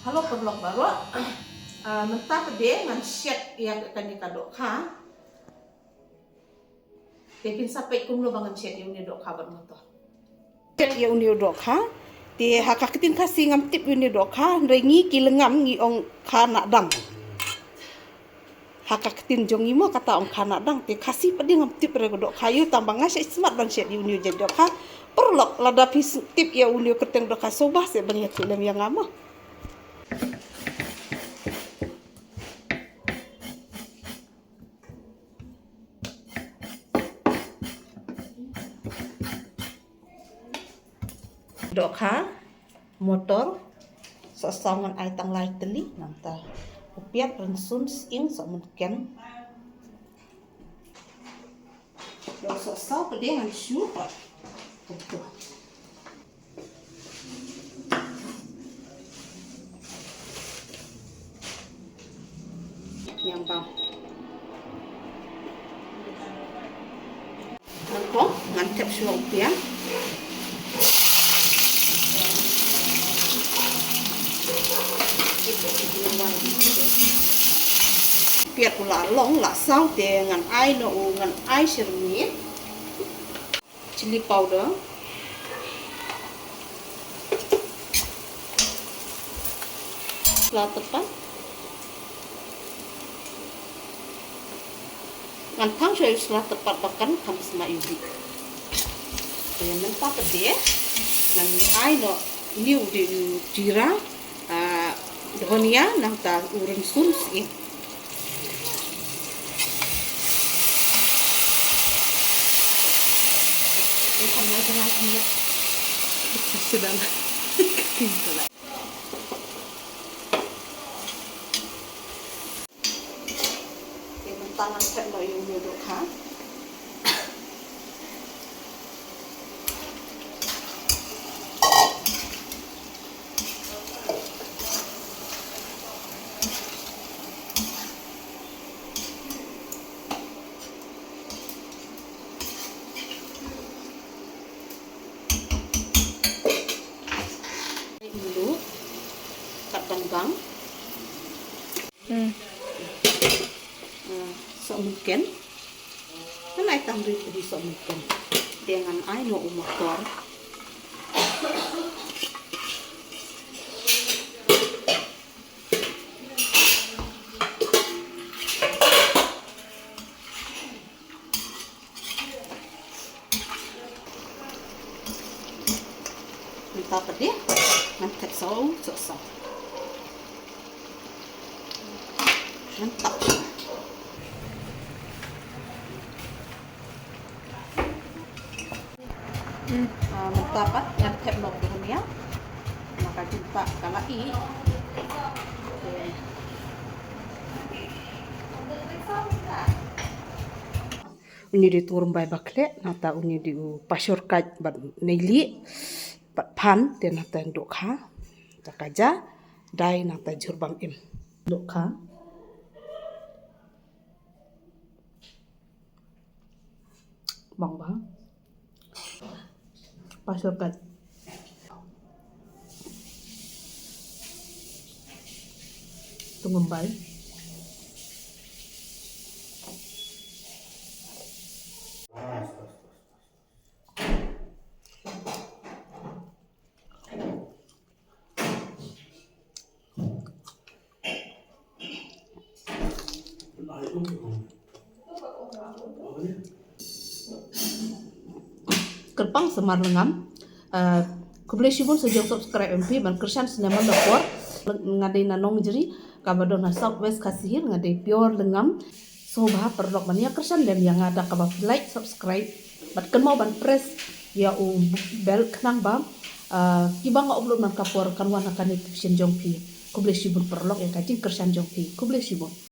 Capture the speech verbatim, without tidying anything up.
Hello paralok baroh. Ah, mynta pat de ngan shet ïa kane ka dohkha. Te phin sa peit kumno ba ngan shet ïa une u dohkha bad motor. Shet ïa une u dohkha. Te ha ka ktien Khasi ngam tip ïa une u dohkha, hynrei ngi ki lyngngam ngi ong kha nahdang. Ha ka ktien jong ngi mo kata ong kha nahdang, te Khasi pat de ngam tip re u dohkha ïa u, tang ba nga shet smat ban shet ïa une u jait dohkha. Paralok lada phi tip ïa une u kyrteng dohkha sngewbha seh ban ïathuh lem ïa nga mo. Dohkha, motor, sohsaw ngan ai tang lai tylli, nangta u piat, rynsun, sying, sohmynken. Ïa sohsaw pat de ngan shu pat. Ngan thep shuwa u piat. Piat u la long la saw te ngan ai noh u, ngan ai sha miet. Chilli powder. Sla tyrpad. Ngan thang shuwa ïa u sla tyrpad ba kan kham sma ïa u dih. Te mynta pat de ngan ai noh une u dih u jira, ah, dhania nangta u rynsun sying. Te mynta ngan thep noh ïa une u dohkha. Ai mluh kat bang bang. Hmm. Ah, sohmynken. Ngan ai tang rit ri sohmynken. Te ngan ai noh u motor. Mynta pat de ngan thep saw, sohsaw. Ngan tap. Hmm. Ah, mynta pat ngan thep noh u dhania. Namar ka jingtap ka la ih. Une dei u rymbai ba khleh, nangta une dei u pasur kait bad neilieh bad phan, te nangta dohkha. Te ka ja dai nangta jhur bam im. Dohkha. Bang ba. Pasur kait. Tungum bai. Kyrpang sumar lyngngam. Ah, khublei shibun sa jong subscribe em phi ban kyrshan snem da por. Nga dei na Nongjri kaba don ha South West Khasi Hills, nga dei pure lyngngam. Sngewbha paralok ban ïa kyrshan lem ïa nga da kaba like, subscribe bad kynmaw ban press ïa u bell khnang ba, ah, kiba nga upload man ka por kan wan ha ka notification jong phi. Khublei shibun paralok ïa ka jingkyrshan jong phi. Khublei shibun.